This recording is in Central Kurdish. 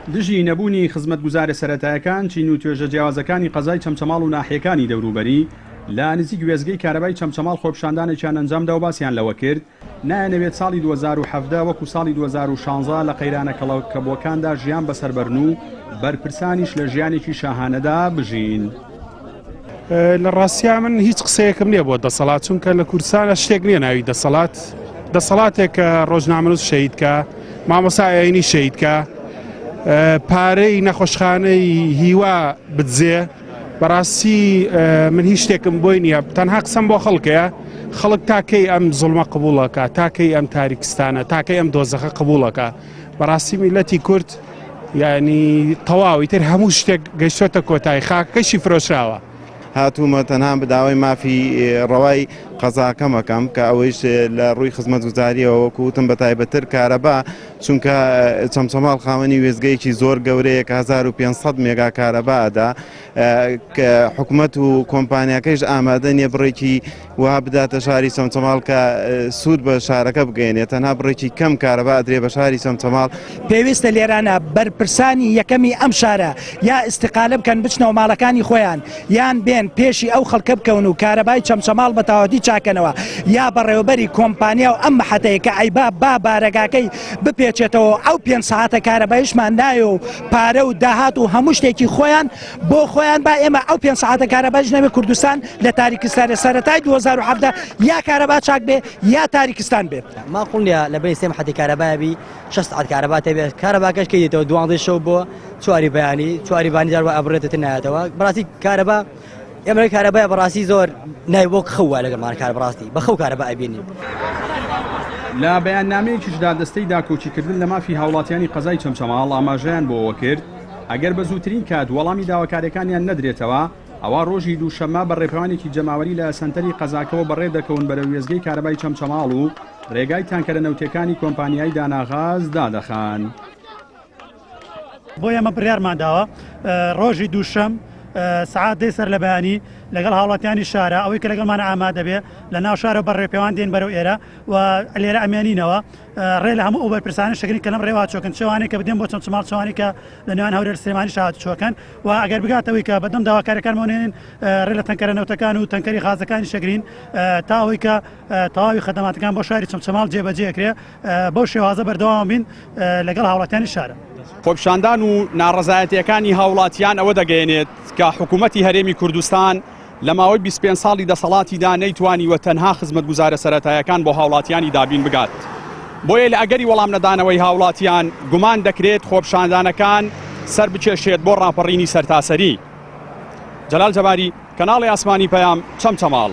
دژی نەبوونی خزمەتگوزارە سەرەتایەکان، چین و توێژە جیاوازەکانی قەزای چەمچەماڵ و ناحیەکانی دەوروبەری لە نزیک وێستگەی کارەبای چەمچەماڵ خۆپیشاندانێکیان ئەنجامدا و باسیان لەوە کرد، نایانەوێت ساڵی 2017 وەکو ساڵی 2016 لە قەیرانە کەڵەکەبووەکاندا ژیان بەسەر بەرن و بەرپرسانیش لە ژیانێکی شاهانەدا بژین. لە ڕاستیا من هیچ قسەیەکم نییە بۆ دەسەڵات چونکە لە کوردستانە شتێک نییە ناوی دەسەڵات دەسەڵاتێک کە ڕۆژنامەنووس شەهید کە مامۆستا ئاینی شەهید کە پارەی نەخۆشخانەی هیوا بدزێ بەڕاستی من هیچ شتێکم بۆی نییە تەنها قسەم بۆ خەڵکەیە خەڵک تاکەی ئەم زوڵمە قبوڵەکە تاکەی ئەم تاریکستانە تاکەی ئەم دۆزەخە قبوڵەکە بەڕاستی میلەتی کورد یعنی تەواوی تر هەموو شتێک گەیشتۆتە کۆتایی خاکەکەشی فرۆشراوە. هاتوومە تەنها داوای مافی ڕەوای قەزاکەم ئەکەم کە ئەوەیش لە ڕووی خزمەتگوزاریەوە وەکو وتم بە تایبەتتر کارەبا چونکە چەمچەماڵ خاوەنی وێستگەیەکی زۆر گەورەیە کە 1500 مێگا کارەبا ئەدا کە حکومەت و کۆمپانیاکەیش ئامادە نییە بڕێکی وا بداتە شاری چەمچەماڵ کە سوود بە شارەکە بگەیەنێت، تەنها بڕێکی کەم کارەبا ئەدرێ بە شاری چەمچەماڵ. پێویستە لێرانە بەرپرسانی یەکەمی ئەم شارە یا ئیستیقالە بکەن بچنەوە ماڵەکانی خۆیان یان بێن پێشی ئەو خەڵکە بکەون و کارەبای چەمچەماڵ بە تەواوەتی چاکەنەوە یا بەڕێوەبەری کۆمپانیا و ئەم مەحەتەیە کە ئەیبا با بارەگاکەی بپێچێتەوە ئەو پێنج سەعاتە کارەبایشمان نایە و پارە و داهات و هەموو شتێکی خۆیان بۆ خۆیان با ئێمە ئەو پێنج سەعاتە کارەبایش نەبێ کوردستان لە تاریکستانە سەرەتای 2017 یا کارەبا چاک بێ یا تاریکستان بێ. ماقوڵ نیە لە بەینی سێ محەتی کارەبایە بی شەش سەعات کارەبا تێبێ کارەباکەش کەی دێتەوە دوانزەی شەو بۆ چواری بەیانی چواری بانی جار وا ئەبڕێتە تر نایەتەوە بەڕاستی کارەبا ئێمە کارەبای بەڕاستی زۆر نای وەک خەو وایە لەگەڵمان کار بەڕاستی بە خەو کارەبا ئەبینین. لە بەیاننامەیەکیشدا دەستەی داکۆکیکردن لە مافی هاوڵاتیانی قەزای چەمچەماڵ ئاماژەیان بۆ ئەوە کرد، ئەگەر بە زووترین کات وەڵامی داواکاریەکانیان نەدرێتەوە، ئەوا ڕۆژی دووشەممە بە ڕێپێوانێکی جەماوەری لە سەنتەری قەزاکەوە بەڕێ دەکەون بەرەو وێستگەی کارەبای چەمچەماڵ و ڕێگای تانکەرە نەوتیەکانی کۆمپانیای داناغاز دادەخەن. بۆ ئێمە بڕیارمان داوە ڕۆژی دووشەم سەعات دەی سەر لە بەیانی لەگەڵ هاوڵاتیانی شارە ئەوەی کە لەگەڵمان ئامادە بێ لە ناو شارەوە بە ڕێپێوان دێن بەرەو ئێرە و لێرە ئەمێنینەوە ڕێ لە هەموو ئەو بەرپرسانە شەگرین کە لەم ڕێوە چۆکن چوانێک کە بدێن بۆ چەمچەماڵ چوانی کە لە نێوان هەولێر سلێمانی شات چۆکەن و ئەگەر بگاتەوەی کە بەدەم داواکاریەکانمان نێنین ڕێ لە تەنکەرە نەوتەکان و تەنکەری غازەکانی شەگرین تا ئەوەی کە تەواوی خەدەماتەکان بۆ شاری چەمچەماڵ جێبەجێ کرێ بەو شێوازە بەردەوام بین لەگەڵ هاوڵاتیانی شارە. خۆپیشاندان و ناڕەزایەتییەکانی هاوڵاتیان ئەوە دەگەیەنێت کە حکوومەتی هەرێمی کوردستان لە ماوەی 25 ساڵی دەسەڵاتیدا نەیتوانیوە تەنها خزمەتگوزارە سەرەتایەکان بۆ هاوڵاتیانی دابین بگات. بۆیە لە ئەگەری وەڵامنەدانەوەی هاوڵاتیان گومان دەکرێت خۆپیشاندانەکان سەر بکێشێت بۆ ڕاپەڕینی سەرتاسەری. جەلال جەباری، کەناڵی ئاسمانی پەیام، چەمچەماڵ.